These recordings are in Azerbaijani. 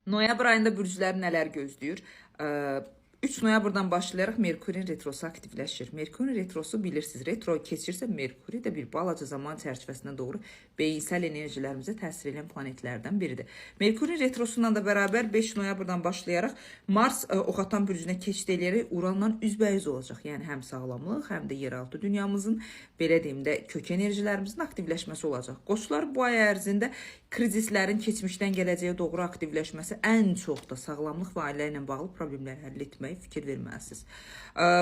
Noyabr ayında bürcləri nələr gözləyir? 3 noyabrdan başlayaraq Merkurin retrosu aktivləşir. Merkurin retrosu bilirsiniz, retro keçirsə Merkuri də bir balaca zaman çərçivəsinə doğru beyinsəl enerjilərimizə təsir edən planetlərdən biridir. Merkurin retrosundan da bərabər 5 noyabrdan başlayaraq Mars Oxatan bürcünə keçid eləyərək Uranla üzbəyüz olacaq. Yəni həm sağlamlıq, həm də yeraltı dünyamızın, belə deyim də, kök enerjilərimizin aktivləşməsi olacaq. Qoçlar bu ay ərzində krizislərin keçmişdən gələcəyə doğru aktivləşməsi, ən çox da sağlamlıq və ailə ilə bağlı problemləri həll etməyi fikir verməlisiniz.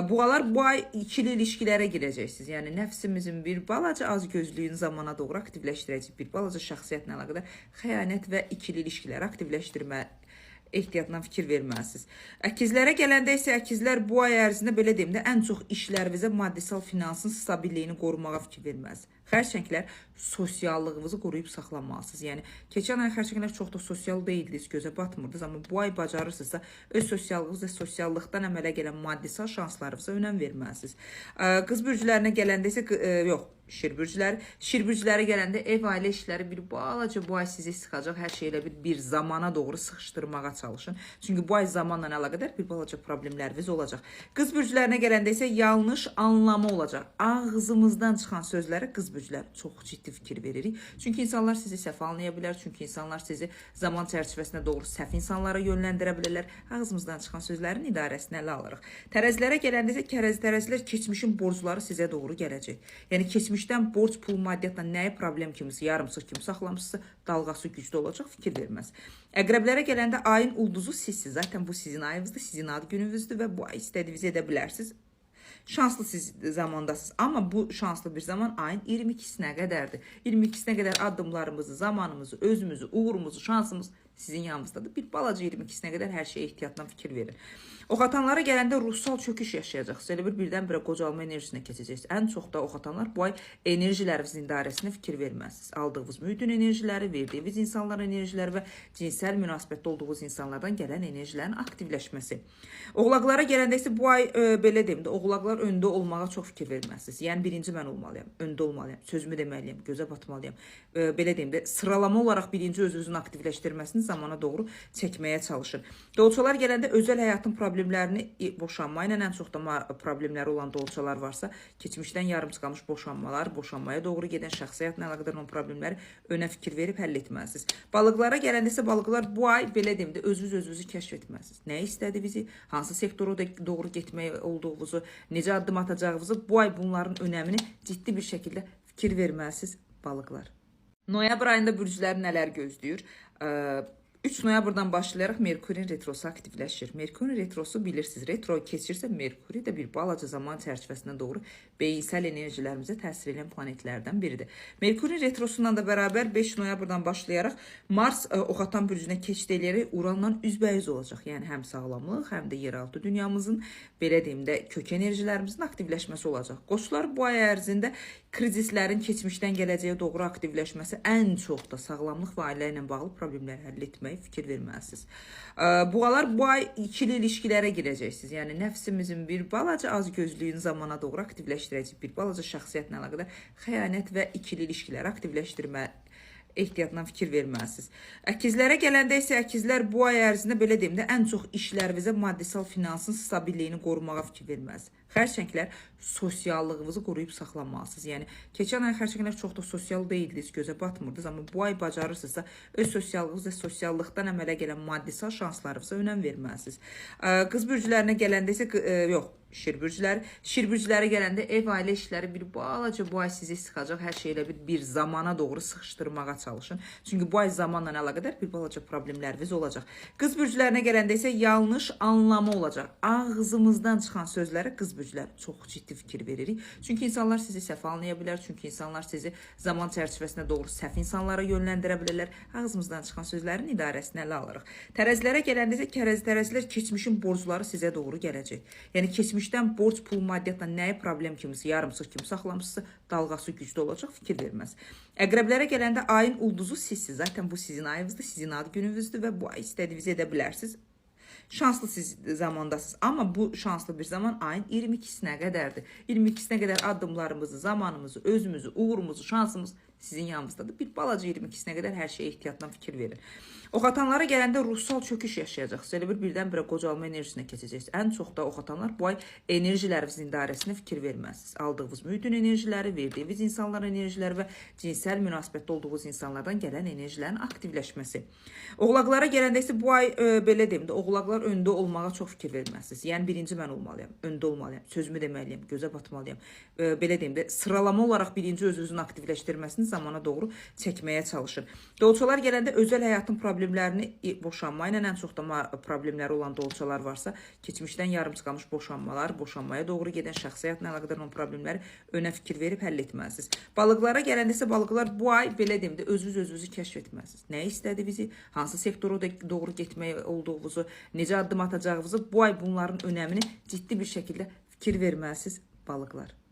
Boğalar bu ay ikili ilişkilərə girəcəksiniz. Yəni nəfsimizin bir balaca azgözlüyünü zamana doğru aktivləşdirəcək, bir balaca şəxsiyyətlə əlaqədar xəyanət və ikili ilişkiləri aktivləşdirmə ehtiyatla fikir verməlisiniz. Əkizlərə gələndə isə əkizlər bu ay ərzində belə deyim də ən çox işlərinizə maddisal finansın stabililliyini qorumağa fikir verməlisiniz. Xərçənglər sosiallığınızı qoruyub saxlamalısınız. Yəni keçən ay xərçənglər çox da sosial deyildiniz, gözə batmırdınız, amma bu ay bacarırsınızsa öz sosiallığınız və sosiallıqdan əmələ gələn maddisal şanslarınıza önəm verməlisiniz. Qız bürclərinə gələndə isə yox, şir bürcləri, şir bürcləri gələndə ev, ailə işləri bir balaca bu ay sizi sıxacaq. Hər şeyi elə bir zamana doğru sıxışdırmağa çalışın. Çünki bu ay zamanla əlaqədar bir balaca problemləriniz olacaq. Qız bürclərinə gələndə isə yanlış anlama olacaq. Ağzımızdan çıxan sözlərə qız bürclər çox ciddi fikir veririk. Çünki insanlar sizi səhv anlaya bilər, çünki insanlar sizi zaman çərçivəsinə doğru səhv insanlara yönləndirə bilərlər. Ağzımızdan çıxan sözlərin idarəsini ələ alırıq. Tərəzilərə gələndə isə tərəzilər keçmişin borcları sizə doğru gələcək. Yəni keçmişdən borc, pul, maddiyyatla nəyi problem kimisi, yarımsıq kimi saxlamışsınızsa, dalğası güclü olacaq, fikir verməz. Əqrəblərə gələndə ayın ulduzu sizsiniz. Zaten bu sizin ayınızdır, sizin ad gününüzdür və bu ay istədiyinizi edə bilərsiniz. Şanslı siz zamandasınız. Amma bu şanslı bir zaman ayın 22-sinə qədərdir. 22-sinə qədər addımlarımızı, zamanımızı, özümüzü, uğurumuzu, şansımız sizin yanınızdadır. Bir balaca 22-sinə qədər hər şeyə ehtiyatla fikir verin. Oxatanlara gələndə ruhsal çöküş yaşayacaqsınız. Elə bir birdən-birə qocalma enerjisinə keçəcəksiniz. Ən çox da oxatanlar bu ay enerjilərinizin idarəsinə fikir verməlisiniz. Aldığınız mühitin enerjiləri, verdiyiniz insanların enerjiləri və cinsəl münasibətdə olduğunuz insanlardan gələn enerjilərin aktivləşməsi. Oğlaqlara gələndə isə bu ay belə deyim də, oğlaqlar öndə olmağa çox fikir verməlisiniz. Yəni birinci mən olmalıyam, öndə olmalıyam, sözümü deməliyəm, gözə batmalıyam. Belə deyim də, sıralama olaraq birinci öz-özünü aktivləşdirməsini zamana doğru çəkməyə çalışın. Dolçalar gələndə özəl həyatın problemlərini boşanma ilə, ən çox da problemləri olan dolçalar varsa, keçmişdən yarımçıq qalmış boşanmalar, boşanmaya doğru gedən şəxsi həyatla əlaqədar olan problemləri önə fikir verib həll etməlisiniz. Balıqlara gələndə isə balıqlar bu ay belə deyim də özünüz-özünüzü kəşf etməlisiniz. Nə istədiyinizi, hansı sektora doğru getmək olduğunuzu, necə addım atacağınızı bu ay bunların önəmini ciddi bir şəkildə fikir verməlisiniz balıqlar. Noyabr ayında bürcləri nələr gözləyir? 3 noyabrdan başlayaraq Merkurin retrosu aktivləşir. Merkurin retrosu bilirsiniz, retro keçirsə Merkuri də bir balaca zaman çərçivəsinə doğru beyinsəl enerjilərimizə təsir edən planetlərdən biridir. Merkurin retrosundan da bərabər 5 noyabrdan başlayaraq Mars Oxatan bürcünə keçid eləyərək Uranla üzbəyüz olacaq. Yəni həm sağlamlıq, həm də yeraltı dünyamızın, belə deyim də, kök enerjilərimizin aktivləşməsi olacaq. Qoçlar bu ay ərzində krizislərin keçmişdən gələcəyə doğru aktivləşməsi, ən çox da sağlamlıq və ailə ilə bağlı problemləri həll etməyi fikir verməlisiniz. Boğalar bu ay ikili ilişkilərə girəcəksiniz. Yəni nəfsimizin bir balaca azgözlüyünü zamana doğru aktivləşdirəcək, bir balaca şəxsiyyətlə əlaqədar xəyanət və ikili ilişkiləri aktivləşdirmə ehtiyatla fikir verməlisiniz. Əkizlərə gələndə isə əkizlər bu ay ərzində belə deyim də, ən çox işlərinizə maddisal finansın stabililliyini qorumağa fikir verməlisiniz. Xərçənglər sosiallığınızı qoruyub saxlamalısınız. Yəni keçən ay xərçənglər çox da sosial deyildiniz, gözə batmırdınız, amma bu ay bacarırsınızsa öz sosiallığınız və sosiallıqdan əmələ gələn maddisal şanslarınıza önəm verməlisiniz. Qız bürclərinə gələndə isə yox, şir bürcləri, şir bürcləri gələndə ev, ailə işləri bir balaca bu ay sizi sıxacaq. Hər şeyi elə bir zamana doğru sıxışdırmağa çalışın. Çünki bu ay zamanla əlaqədar bir balaca problemləriniz olacaq. Qız bürclərinə gələndə isə yanlış anlama olacaq. Ağzımızdan çıxan sözlərə qız bürclər çox ciddi fikir veririk. Çünki insanlar sizi səhv anlaya bilər, çünki insanlar sizi zaman çərçivəsinə doğru səhv insanlara yönləndirə bilərlər. Ağzımızdan çıxan sözlərin idarəsini ələ alırıq. Tərəzilərə gələndə isə tərəzilər keçmişin borcları sizə doğru gələcək. Yəni keçmişdən borc, pul, maddiyyatla nəyi problem kimisi, yarımsıq kimi saxlamışsınızsa, dalğası güclü olacaq, fikir verməz. Əqrəblərə gələndə ayın ulduzu sizsiniz. Zaten bu sizin ayınızdır, sizin ad gününüzdür və bu ay istədiyinizi edə bilərsiniz. Şanslı siz zamandasınız. Amma bu şanslı bir zaman ayın 22-sinə qədərdir. 22-sinə qədər addımlarımızı, zamanımızı, özümüzü, uğurumuzu, şansımız sizin yanınızdadır. Bir balaca 22-sinə qədər hər şeyə ehtiyatla fikir verin. Oxatanlara gələndə ruhsal çöküş yaşayacaqsınız. Elə bir birdən-birə qocalma enerjisinə keçəcəksiniz. Ən çox da oxatanlar bu ay enerjilərinizin idarəsinə fikir verməlisiniz. Aldığınız mühitin enerjiləri, verdiyiniz insanların enerjiləri və cinsəl münasibətdə olduğunuz insanlardan gələn enerjilərin aktivləşməsi. Oğlaqlara gələndə isə bu ay belə deyim də, oğlaqlar öndə olmağa çox fikir verməlisiniz. Yəni birinci mən olmalıyam, öndə olmalıyam, sözümü deməliyəm, gözə batmalıyam. Belə deyim də, sıralama olaraq birinci öz-özünü aktivləşdirməsini zamana doğru çəkməyə çalışın. Dolçalar gələndə özəl həyatın problemlərini boşanma ilə ən çox da problemləri olan dolçalar varsa, keçmişdən yarımçı qalmış boşanmalar, boşanmaya doğru gedən şəxsi həyatla əlaqədar olan problemləri önə fikir verib həll etməlisiniz. Balıqlara gələndə isə balıqlar bu ay belə deyim də özünüz özünüzü kəşf etməlisiniz. Nə istədiyinizi, hansı sektora doğru getmək olduğunuzu, necə addım atacağınızı bu ay bunların önəmini ciddi bir şəkildə fikir verməlisiniz balıqlar.